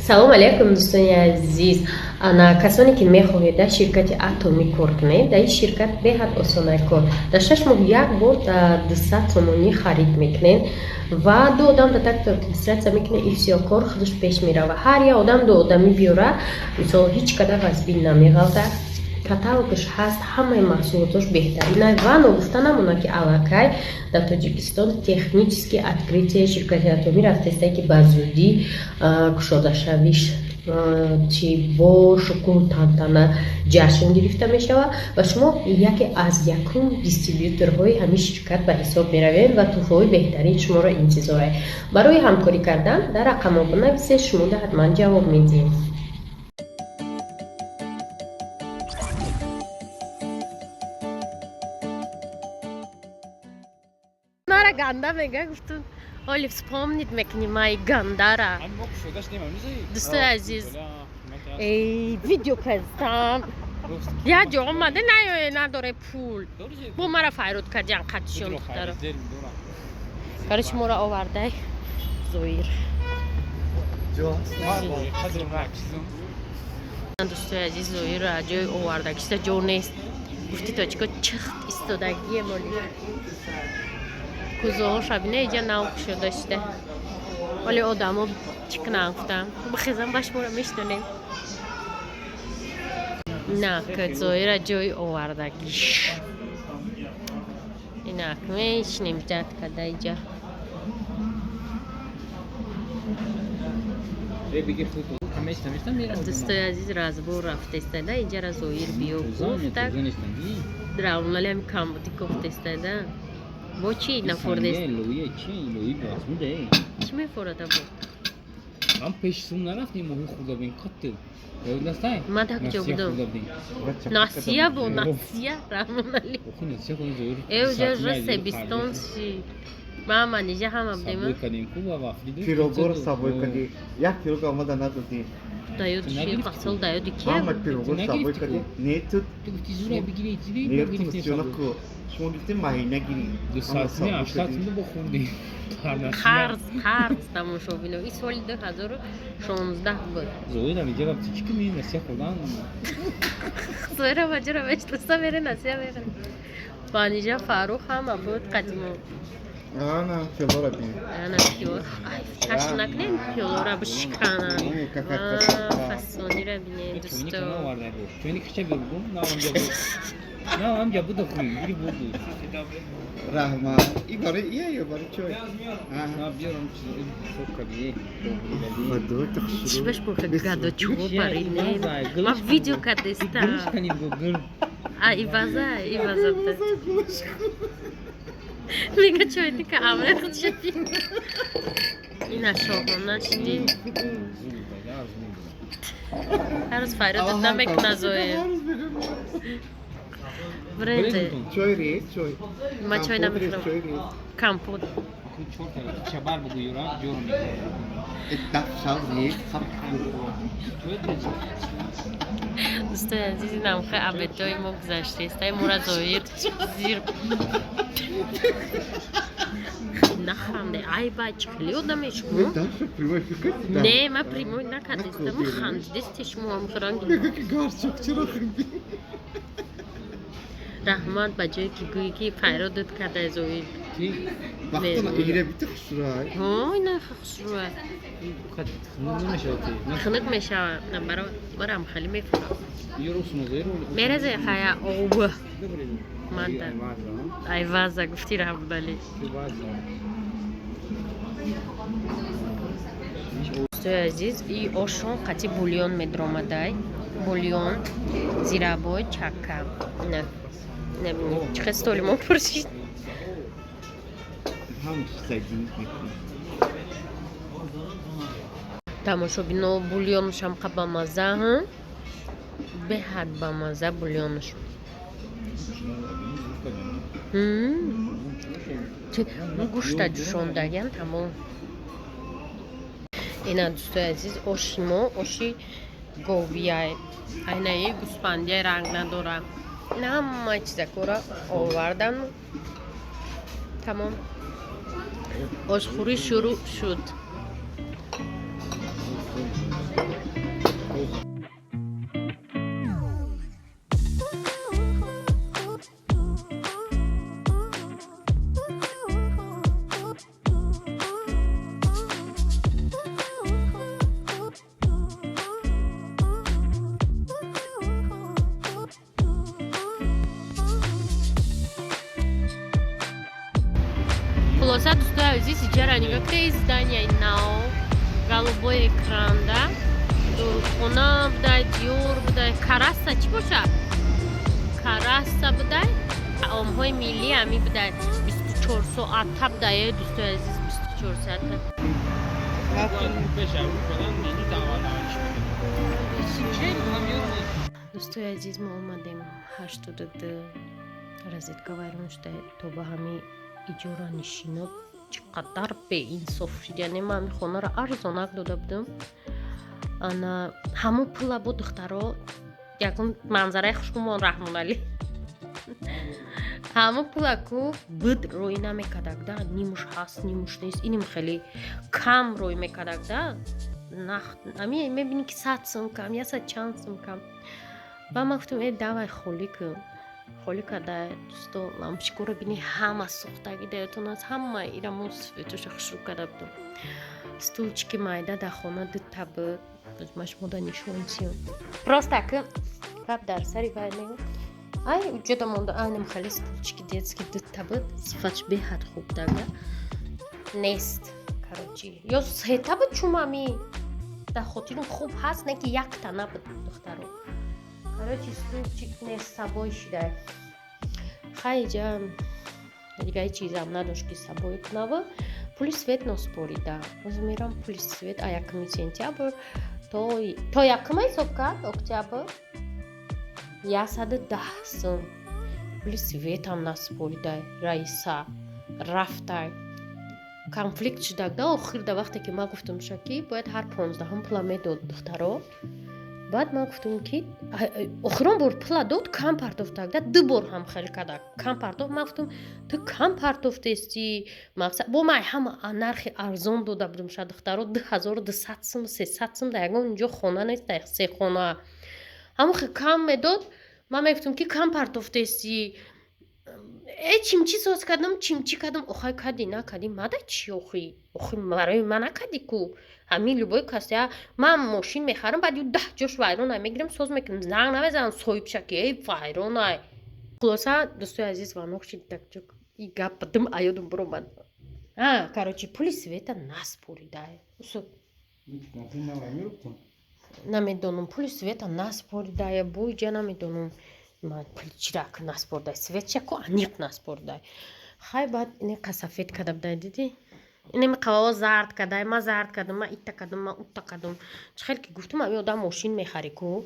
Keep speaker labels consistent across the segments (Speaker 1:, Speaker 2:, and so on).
Speaker 1: Салом алейкум, дӯстони азиз. Ана, касоне ки мехоҳед дар ширкати Атомӣ кор кунед, дар ин ширкат беҳад осонай кор. Дар 6 моҳ як бор дар 200 сомонӣ харид мекунед ва ду одам дар такто регистрация мекунед, и всё, кор худаш пеш мерава. Ҳар як одам ду одамӣ биёра, мисол, ҳеҷ када вазбин намеғалта. Каталогаш ҳаст, ҳамаи маҳсулотош беҳтарина. Ва ногуфта намонад, ки аллакай дар Тоҷикистон технически открытие ширкати Атомӣ рафтаистае, ки ба зудӣ кушодашавиш чи бо шукӯҳу тантана ҷашн гирифта мешавад ва шумо яке аз якум дистрибьюторҳои ҳамин ширкат ба ҳисоб меравед ва тӯҳфаҳои беҳтарин шуморо интизорад. Барои ҳамкорӣ кардан дар рақамҳо бинависед, шумо ҳатман ҷавоб медиҳем. Мара ганда мега, гуфтум, оли вспомнить мекунӣ май гандара. Дӯстои азиз, эй, видео кардам, як ҷо омаде, наёе, надоре пул, бо мара файрод кардиан қатишон. Духтаро, короче, моро овардай Зоир. Дӯстои азиз, Зоир ҷои овардагиста ҷо нест, гуфти точко чихт истодагие моли кузоҳо шабина иҷа нав кушода шуда, вале одамо чӣ кунам, гуфтам, бихезам, ба шуморо мешинонем. На Зоира ҷои овардагиш инак мешинем, ҷад када иҷа. Дӯстои азиз, разбор рафтаистада, иҷара Зоир биё гуфта, равналиам камбуди кофтаистада. Бо чӣ нафордест? Чӣ мефорада бо?
Speaker 2: Ман пеш сум нарафтем, моҳи хурда будем, қатти ёд настай?
Speaker 1: Ман так ҷо будам. Насия бо насия, Раҳмонали. Э, уже себистон ши. Мама ниҷа ҳама будем.
Speaker 3: Пирогоро сабой кардӣ, як пирог омада надодӣ.
Speaker 1: Даёди ши қасол, даёди ки?
Speaker 3: Ҳама пирогоро сабой кардӣ, не ту.
Speaker 2: Ту гуфти зура бигири.
Speaker 3: Не, ту шумо гуфтем маҳина гирӣ.
Speaker 2: Бо хурдӣ.
Speaker 1: Қарз, қарз, тамошобино, и соли 2016 буд.
Speaker 2: Зоира иҷа рафти, чӣ кунӣ, насия хӯрдан?
Speaker 1: Зоира маҷора мешноса, мере насия мехӯре. Баниҷа Фаррух ҳама буд қадимо.
Speaker 3: Ана пиёлора бин.
Speaker 1: Ана пиёла. Ай, чашм накунем, пиёлора бишкана. Фасонира бинед, дӯсто.
Speaker 2: Чойник хича бигум, на онҷа буд. На онҷа буд, хуй, гири буд.
Speaker 3: Раҳмат. И барои ия ё барои чой?
Speaker 2: На биёрам чиз каби.
Speaker 3: Худо, ту хушрӯ.
Speaker 1: Чӣ баш бо гадо чӯ пари не? Ма видео кардеста.
Speaker 2: Гулш каним го гул.
Speaker 1: А иваза, иваза. Мега чойника амре худшати. Ина шоҳона шидим. Ҳар рӯз файродат намекуна Зоир. Бренде.
Speaker 3: Чой рез, чой.
Speaker 1: Ма чой намехӯрам.
Speaker 3: Чой рез.
Speaker 1: Компот.
Speaker 2: Чабар бугу юра, ҷоро мекунад.
Speaker 3: Даф шав рез, хап.
Speaker 1: Дӯстои азиз, инам хе обедои мо гузаштаистай, мора Зоир зир наханде. Ай бай, чӣ хеле одаме шумо. Не, ма прямой накардестам, хандидесте шумо ҳамхиранги.
Speaker 3: Мега ки гарчак чаро ханди?
Speaker 1: Раҳмат, ба ҷое ки гӯӣ ки файродат карда Зоир.
Speaker 3: Вақтона ира бити хушрӯай.
Speaker 1: Ҳо, ина хушрӯай.
Speaker 2: Хунук
Speaker 1: хунук мешавад, барам хеле мефурам. Мерезе хая об манда айваза гуфти, Раҳмадалӣ. Дӯстои азиз, и ошон қати бульон медромадай, бульон, зирабой, чакка. На набинед, чӣ хел столи мо пуршид.
Speaker 3: Ҳам садӣ мекунӣ.
Speaker 1: Тамошобино, бульонушам қа бамаза, беҳад бамаза бульонуш. Гӯшта ҷӯшондагиан, тамом. Ина, дӯстои азиз, оши мо оши говияй, айнаи гӯспандияй, ранг надора. Ина ҳама чизакора овардан, тамом, ошхӯрӣ шурӯъ шуд. Хулоса, дӯстои азиз, иҷара нигоҳ кунед, здания и нав, голубой экран да, дорухона будай, Диор будай, караса чӣ боша, караса будай, таомҳои миллӣ ҳами будай, 24 соата будай, дӯстои азиз, 24 соата.
Speaker 2: Пеш фалан минут аввал аввалиш мекунад.
Speaker 1: Дӯстои азиз, мо омадем 82, розетка вайрон шуда. То ба ҳами иҷоранишино чӣ қадар беинсоф шуд. Яъне ман ҳами хонаро арзонак дода будам, ана ҳамун пула бо духтаро ягон манзараи хушгумон Раҳмоналӣ, ҳамун пула ку буд, рӯй намекардак да, нимуш ҳаст, нимуш нест, иним хеле кам рӯй мекардак да, нах ами мебинӣ ки 100 сум кам, яксад чанд сум кам. Ба ман гуфтам: «Э, давай, холӣ кун». Холӣ карда, дӯсто, лампочка ро бини, ҳама сӯхтагӣ даётон аст, ҳама ира мо свет оша хушрӯ карда будам. Стульчик и майда дар хона дута буд, ман шумода нишон тиём, просто ки гап дар сари вай мегӯ, ай уҷода монда, айнам хеле стульчик и детский дута буд, сифатш беҳад хуб дага нест. Короче, ё сета буд, чумами дар хотирам хуб ҳаст, не ки якта набуд, духтаро. Короче, стульчик нест, сабой шидай. Хай, ҷа дига ҳеҷ чизам надошт, ки сабой кунава. Пули свет носпорида. Ҳозир мерам пули свет, а 1 сентябр то якума ҳисоб кард, октябр, 110 сум пули свет ам наспорида. Раиса рафтай, конфликт шудак да. Охир да вақте ки ман гуфтам ша, ки бояд ҳар 15-ум пула медод, духтаро. Баъд ман гуфтам, ки охирон бор пула дод, кам партофтак да, ду бор ҳам хел када, кам партофт. Ман гуфтам: «Ту кам партофтести, мақсад бо ман ҳама нархи арзон дода будам ша, духтаро, 2200 сум, 300 сум да ягон ҷо хона нест, да се хона ҳамон хел кам медод». Ман мегуфтам, ки кам партофтести, э, чимчи соз кардам, чимчи кардам, охай кади накади, мада чи, охи охи барои ман накади ку. Ҳамин любой кас, я ман мошин мехарам, баъд ю 10 ҷош вайронай, мегирам, соз мекунам, занг намезанам соҳибша, ки эй, вайронай. Хулоса, дӯстои азиз, ванох шид дакҷок и гап дим аёдум биромад. А, короче, пули свет а наспоридай. Намедонам, пули свет а наспоридая, буйҷа намедонам ман пули чира ки наспордай, свет ча ку аниқ наспордай. Хай, баъд ине сафед карда будай, дидӣ, инеми қавао зард кадай, ма зард кардам, ма ита кардам, ма ута кардам. Чӣ хел ки гуфтам, ами одам мошин мехарӣ ку,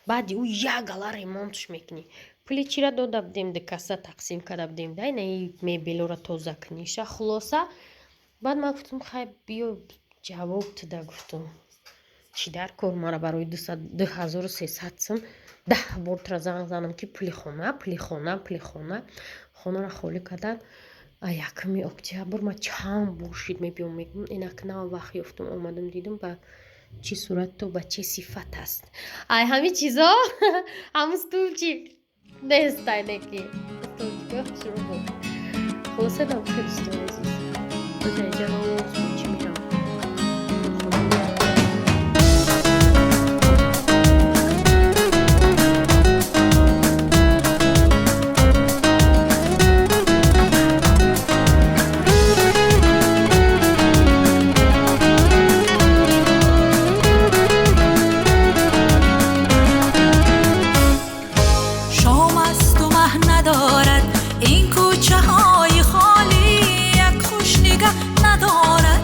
Speaker 1: баъди ӯ як гала ремонт ш мекунӣ. Пули чира дода будем, ду каса тақсим карда будем да, инаи мебелора тоза куниша. Хулоса, баъд ман гуфтам: «Хай, биё, ҷавоб туда». Гуфтам: «Чӣ дар кор мара барои 2300 сум 10 бор тура занг занам, ки пули хона, пули хона, пули хона?» Хонаро холӣ кардан, а 1 октябр ман чанд бор шид мебиём, мегӯм, инак нав вақт ёфтум, омадам, дидум ба чӣ сурату ба чӣ сифат аст. Ай, ҳамин чизо, ҳамун стульчик нест, айнеки стульчик ҳо хушрӯ буд. Хулоса, набошад, дӯстони азиз, озаиҷа чӣ мерам.
Speaker 4: Шом асту маҳ надорад ин кӯчаҳои холӣ, як хуш нигаҳ надорад.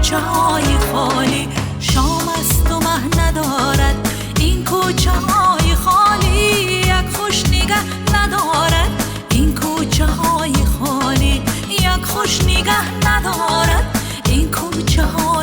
Speaker 4: Кӯчаҳои холӣ, шом асту маҳ надорад ин кӯчаҳои холӣ, як хуш нигаҳ надорад ин кӯчаҳои холӣ, як хуш нигаҳ надорад ин кӯчаҳои.